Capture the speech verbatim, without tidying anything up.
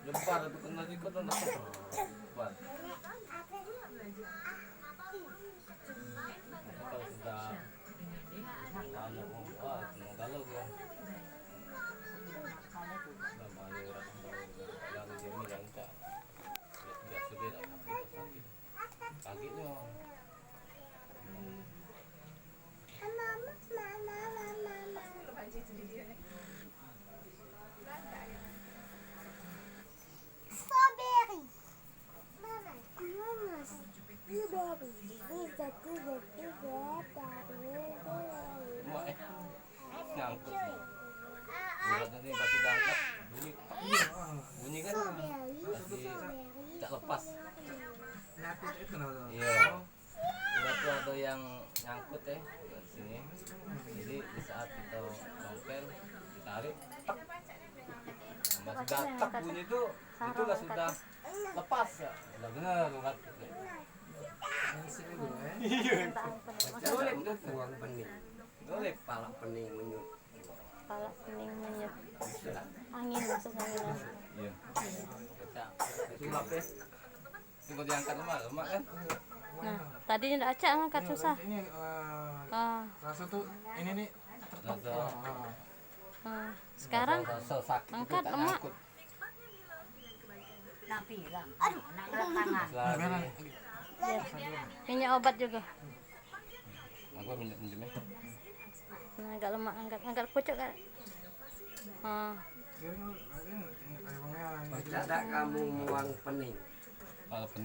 Lebar tu kena juga tu nak lebar. Kalau sudah banyak orang, wah, kena galau dia. Dah bayar orang baru, yang dia ni yang tak. Biasa dia tak sakit. Sakitnya. Strawberry. Mama, mama, strawberry. Ini satu, satu, dua, tiga, empat. Nyangkut. Urat tadi pas udah angkat, bunyi, bunyi kan? Strawberry, strawberry, tak lepas. Iya. Urat tuh ada yang nyangkut ya, di sini. Jadi di saat kita congkel, ditarik, tek. Nah, sudah tek bunyi tuh, itu lah sudah lepas ya. Udah bener urat. Iya. Sulit tuh. Uang pening. Sulit, pala pening menyut. Pala pening menyut. Angin masuk angin. Iya. Sulap ya. Itu kalau diangkat lemak, lemak kan? Nah, tadi ndak acak ngangkat susah. Ini eh, Ah, rasa tuh ini nih. Rasa Ah, sekarang rasa sakit itu angkat tak lemak. Nyangkut. Nak bilang, aduh, nak ngelak tangan. Nah, biar lagi. Minyak obat juga. Aku minyak minjem ya. Nah, agak lemak, angkat, angkat pucuk, Kak. Ah. Biar lagi, ini air wangian. Baca tak kamu muang pening? Kalau pening.